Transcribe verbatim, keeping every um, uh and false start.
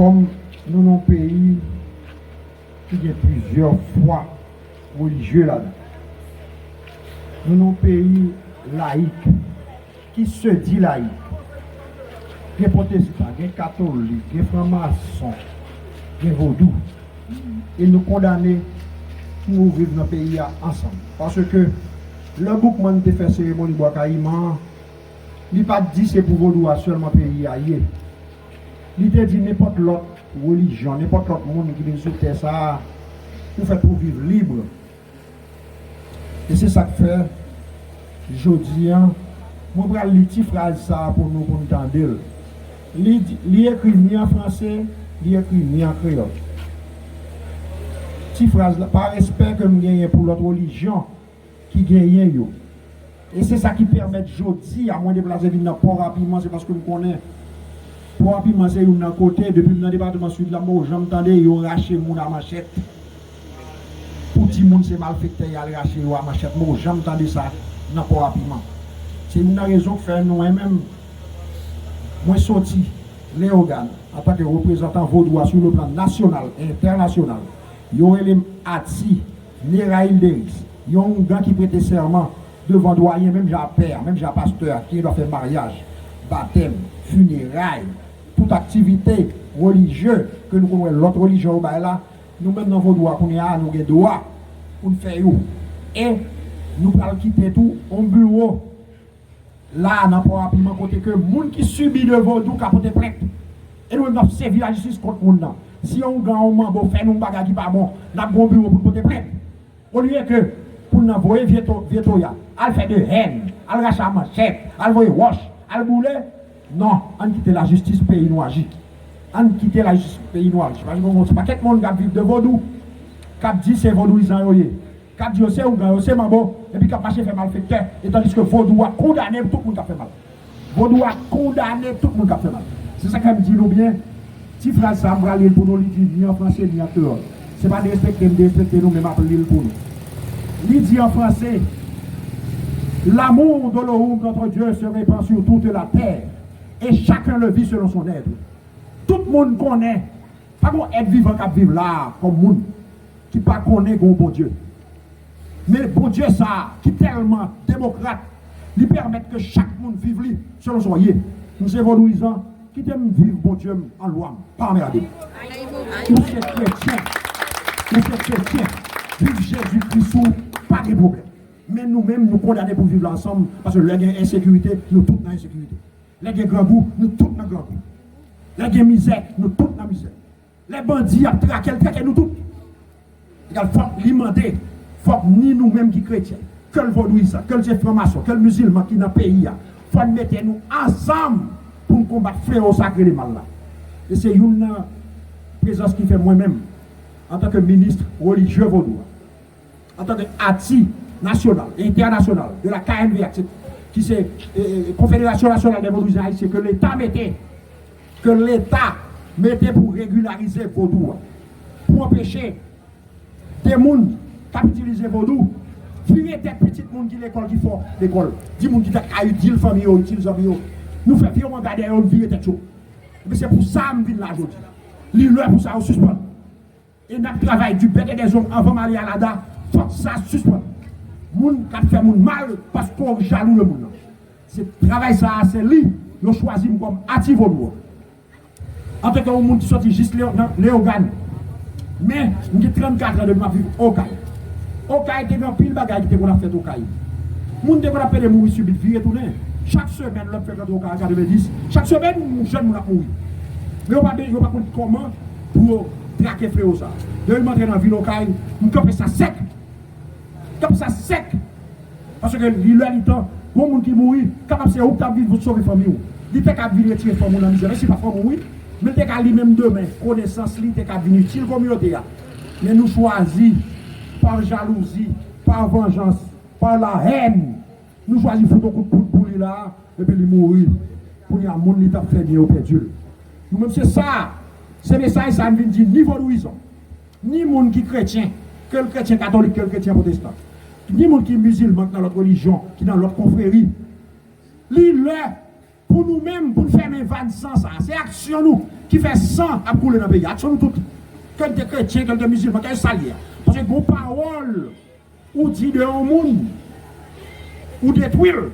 Kòm nou nan yon peyi ki gen plizyè fwa relijye ladan, nou nan yon peyi layik, ki se di layik. Gen pwotestan, gen katolik, gen franmason, gen vodou. E nou kondane pou nou viv nan peyi a ansanm. Paske lè Boukman te fè seremoni Bwa Kayiman an, li pa t di se pou vodou a sèlman peyi a ye. Li te di nenpòt lòt relijyon, nenpòt lòt moun ki vin sou tè sa a, ou fèt pou viv lib. E se sa k fè, jodi a, mwen pral li ti fraz sa a pou nou, pou n tande l. Li, di- li ekri ni an franse, li ekri ni an kreyòl. Ti fraz la, pa respè ke m genyen pou lòt relijyon ki genyen yo. E se sa ki pèmèt jodi a mwen deplase vin nan Pò a Piman, se paske m konnen Pò a Piman se youn nan kote, depi m nan depatman Sid la, m poko janm tande yo rache moun a manchèt. Pou di moun se malfektè y al rache yo a manchèt, m poko janm tande sa nan Pò a Piman. Se youn nan rezon k fè nou, mwen menm, mwen soti Leyogàn antanke reprezantan vodou a sou le plan nasyonal e entènasyonal. Yo rele m Ati Nera Hilderis, yon oungan ki prete sèman devan dwayen, menm jan a pè a, menm jan a pastè a, ki gen dwa fè maryaj, batèm, fineray, tout aktivite relijye ke nou konn wè lòt relijyon yo bay la, nou menm nan vodou a kounye a, nou gen dwa pou n fè yo. E nou pral kite tou yon biwo la a nan Pò a Piman kote ke moun ki sibi de vodou ka pote plent. E nou menm n ap sèvi lajistis kont moun nan. Si yon oungan, yon manbo fè nou yon bagay ki pa bon, n ap gen yon biwo pou n pote plent. Olye ke pou n nan voye vye to, vye toya, al fè de hèn, al rache a manchèt, al voye wòch, al boule, non, ann kite lajistis peyi nou aji. Ann kite lajistis peyi nou aji. Paske gen yon pakèt moun k ap viv de vodou, k ap di se vodouyizan yo ye, k ap di yo se oungan, yo se manbo, epi k ap mache fè malfektè, e tandiske vodou a kondane tout moun k ap fè mal. Vodou a kondane tout moun k ap fè mal. Se sa k fè m di nou byen, ti fraz sa a, m pral li l pou nou, li di ni an franse, ni an kreyòl. Se pa derespekte m derespekte nou, men m ap li l pou nou. Li di an franse, L'amour d'Olorum, notre Dieu, se répand sur toute la terre, et chacun le vit selon son être. Tout moun konnen, pa gen yon èt vivan k ap viv la a kòm moun ki pa konnen gen yon Bondye. Men Bondye sa a, ki tèlman demokrat, li pèmèt ke chak moun viv li selon sa w ye. M se vodouyizan, kite m viv Bondye m an lwa m, pa anmède m. Ou se kretyen, ou se kretyen, viv Jezi Kris ou, pa gen pwoblèm. Men nou menm, nou kondane pou viv la ansanm, paske lè gen ensekirite, nou tout nan ensekirite. Lè gen grangou, nou tout nan grangou. Lè gen mizè, nou tout nan mizè. Lè bandi ap trake l, trake nou tout. Egal, fòk li mande, fòk ni nou menm ki kretyen, ke l vodouyizan, ke l se franmason, ke l mizilman ki nan peyi a, fò n mete nou ansanm pou n konbat flewo sa k rele mal la. E se youn nan prezans ki fè mwen menm, antanke minis relijye vodou a, antanke Ati nasyonal e entènasyonal de la K N V A, ki se, e, e, Confédération Nationale des Vodouyizans Haïtiens, ke Leta mete, ke Leta mete pou regilarize vodou a, pou anpeche de moun k ap itilize vodou vire tèt pitit moun ki lekòl, ki fò lekòl, di moun ki t ap ka itil fanmi yo, itil zanmi yo. Nou fè vye wanga dèyè yo, nou vire tèt yo. Ebyen, se pou sa m vin la jodi. Li lè pou sa yo sispann. E n ap travay di bèt e dèzòm anvan m ale a Lada. Fòk sa sispann. Moun k ap fè moun mal paske w jalou de moun nan. Se travay sa a, se li yo chwazi m kòm Ati Vodou an. Antanke yon moun ki sòti jis Leo-, nan Leyogàn. Men, m gen trannkat an depi m ap viv Okay. Okay te gen anpil bagay ki te konn ap fèt Okay. Moun te konn ap pede mouri sibit, vire tounen. Chak semèn, lè m frekante Okay an katrevenndis, chak semèn, yon jèn moun ap mouri. Men yo pa, yo pa konn kòman pou yo trake flewo sa a. Depi m antre nan vil Okay, m kanpe sa sèk. Kanpe sa sèk. Paske li lè li tan, gon moun ki mouri, kapab se ou k t ap viv pou sove fanmi w. Li te ka vin retire fanmi w nan mizè, menm si pa fanmi w, wi. Men li te ka li menm demen, konesans li te ka vin itil kominote a. Men nou chwazi, pa jalouzi, pa vanjans, pa lahèn, nou chwazi fout yon kout poud pou li la a, epi li mouri. Kounye a, moun li t ap fè byen yo pèdi l. Nou menm se sa, se mesaj sa a m vin di ni vodouyizan, ni moun ki kretyen, ke l kretyen katolik, ke l kretyen pwotestan, ni moun ki mizilman, ki nan lòt relijyon, ki nan lòt konfreri. Li lè pou nou menm, pou n fèmen vàn san sa a. Se aksyon nou. ki fè san ap koule nan peyi a. Aksyon nou tout. Ke l te kretyen, ke l te mizilman, kèlkeswa sa l ye a. Paske gon pawòl ou di de yon moun, ou detwi l.